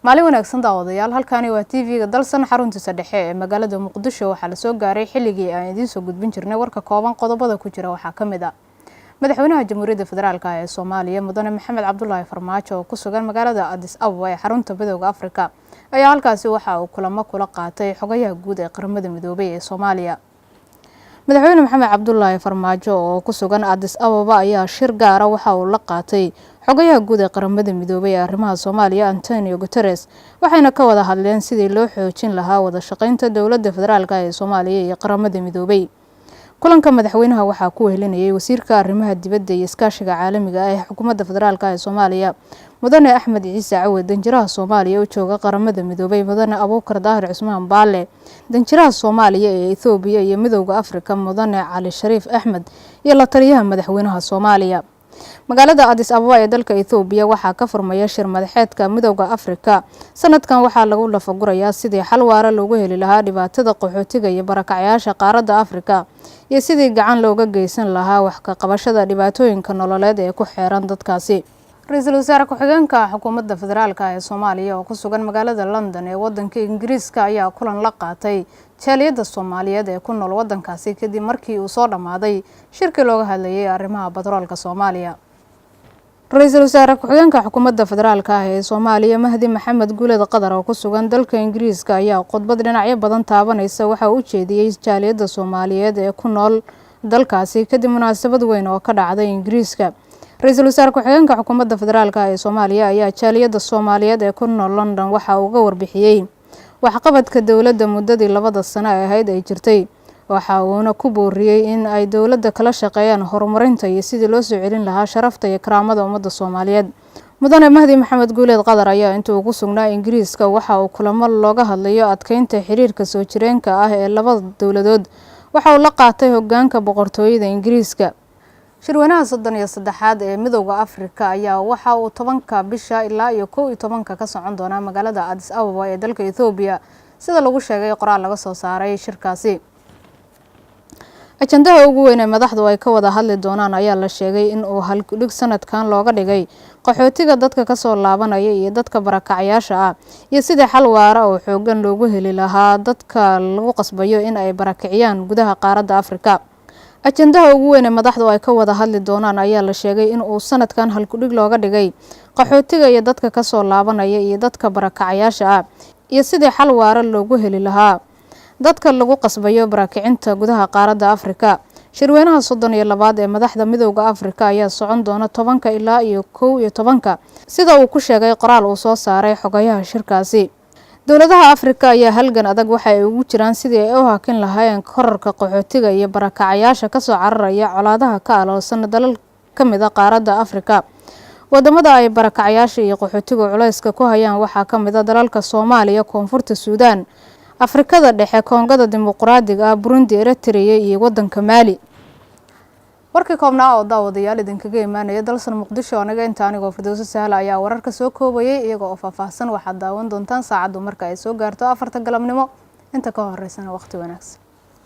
Maalin wanaagsan daawadayaal, halkani waa TV-ga Dalsan xaruntiisa dhexe ee magaalada Muqdisho. Waxaa lasoo gaaray xilligii aan idiin soo gudbin jirnay warka kooban. Qodobada ku jira waxaa ka mid ah: Madaxweynaha Jamhuuriyadda Federaalk ee Soomaaliya, Mudane Maxamed Cabdulaahi Farmaajo, oo ku sugan magaalada Addis Ababa ee xarunta Midowga Afrika, ayaa halkaasi waxa uu kulamo kula qaatay xogayaha guud ee Qaramada Midoobay ee Soomaaliya. Madaxweyne Maxamed Cabdulaahi Farmaajo oo ku sugan Addis Ababa ayaa shir gaara waxa uu la qaatay xogayaha guud ee Qaramada Midoobay ee arrimaha Soomaaliya, Antonio Guterres, waxayna ka wada hadleen sidii loo xoojin lahaa wada shaqeynta dowladda federaalk ee Soomaaliya iyo Qaramada Midoobay. Kulanka madaxweynaha waxaa ku wehelinayay wasiirka arrimaha dibadda iyo iskaashiga caalamiga ah ee xukuumadda federaalk ee Soomaaliya, Mudane Axmed Ciise Cawed, danjiraha Soomaaliya u jooga Qaramada Midoobay, Mudane Abuukar Daahir Cusmaan Baale, danjiraha Soomaaliya ee Ethoobiya iyo Midowda Afrika, Mudane Cali Shariif Axmed, iyo la taliyaha madaxweynaha Soomaaliya. Magaalada Addis Ababa ee dalka Ethoobiya waxaa ka furmaya shir madaxeedka Midowda Afrika. Sanadkan waxaa lagu lafagurayaa sidii xal waara loogu heli lahaa dhibaatada qaxootiga iyo barakacyaasha qaaradda Afrika iyo sidii gacan looga geysan lahaa wax ka qabashada dhibaatooyinka nololeed ee ku xeeran dadkaasi. Ra-iisul wasaare ku-xigeenka xukuumadda federaalk ee Soomaaliya oo ku sugan magaalada London ee wadanka Ingiriiska ayaa kulan la qaatay jaaliyadda Soomaaliyeed ee ku nool wadankaasi, kadib markii uu soo dhammaaday shirkii looga hadlayay arrimaha batroolka Soomaaliya. Ra-iisul wasaare ku-xigeenka xukuumadda federaalk ah ee Soomaaliya, Mahdi Maxamed Guuled Qadar, oo ku sugan dalka Ingiriiska, ayaa khudbad dhinacyo badan taabanaysa waxa uu u jeediyey jaaliyadda Soomaaliyeed ee ku nool dalkaasi, kadib munaasabad weyn oo ka dhacday Ingiriiska. Ra-iisul wasaare ku-xigeenka xukuumadda federaalk ee Soomaaliya ayaa jaaliyadda Soomaaliyeed ee ku nool London waxa uu uga warbixiyey waxqabadka dowladda muddadii 2da sano ee ahayd ay jirtay, waxa uuna ku booriyey in ay dowladda kala shaqeeyaan horumarinta iyo sidii loo soo celin lahaa sharafta iyo karaamada ummadda Soomaaliyeed. Mudane Mahdi Maxamed Guuleed Qadar ayaa intii uu ku sugnaa Ingiriiska waxa uu kulamo looga hadlayo adkeynta xiriirka soo jireenka ah ee labada dowladood waxa uu la qaatay hogaanka Boqortooyada Ingiriiska. Shirweynaha 33aad ee Midowda Afrika ayaa waxa uu 10ka bisha ilaa iyo 11ka ka socon doonaa magaalada Addis Ababa ee dalka Ethoobiya, sida lagu sheegay qoraal laga soo saaray shirkaasi. Ajandaha ugu weyn ee madaxdu ay ka wada hadli doonaan ayaa la sheegay in uu halkudhig sanadkan looga dhigay qaxootiga, dadka kasoo laabanaya iyo dadka barakacyaasha ah, iyo sidii xal waara oo xoogan loogu heli lahaa dadka lagu qasbayo in ay barakiciyaan gudaha qaaradda Afrika. Ajandaha ugu weyn ee madaxdu ay ka wada hadli doonaan ayaa la sheegay in uu sanadkan halkudhig looga dhigay qaxootiga iyo dadka kasoo laabanaya iyo dadka barakacayaasha ah, iyo sidii xal waara loogu heli lahaa dadka lagu qasbayo barakicinta gudaha qaaradda Afrika. Shirweynaha 32aad ee madaxda Midowda Afrika ayaa socon doona 10ka ilaa iyo 11ka, sida uu ku sheegay qoraal uu soo saaray xogayaha shirkaasi. Dowladaha Afrika ayaa halgan adag waxa ay ugu jiraan sidii ay u hakin lahaayeen korarka qaxootiga iyo barakacayaasha kasoo cararaya colaadaha ka aloolsan dalal ka mid a qaaradda Afrika. Wadamada ay barakacayaasha iyo qaxootiga culayska ku hayaan waxaa ka mid a dalalka Soomaaliya, Koonfurta Suudaan, Afrikada Dhexe, Koongada Dimuqraadiga ah, Burundi, Eritrea iyo wadanka Maali. Warkii koobnaa oo daawadayaal idinkaga imaanaya Dalsan Muqdisho aniga inta. Anigoo Firdowso Sahla ayaa wararka soo koobayay. Iyaga oo faahfaahsan waxaad daawan doontaan saacaddu marka ay soo gaarto 4ta galabnimo. Inta ka horeysana, waqti wanaagsan.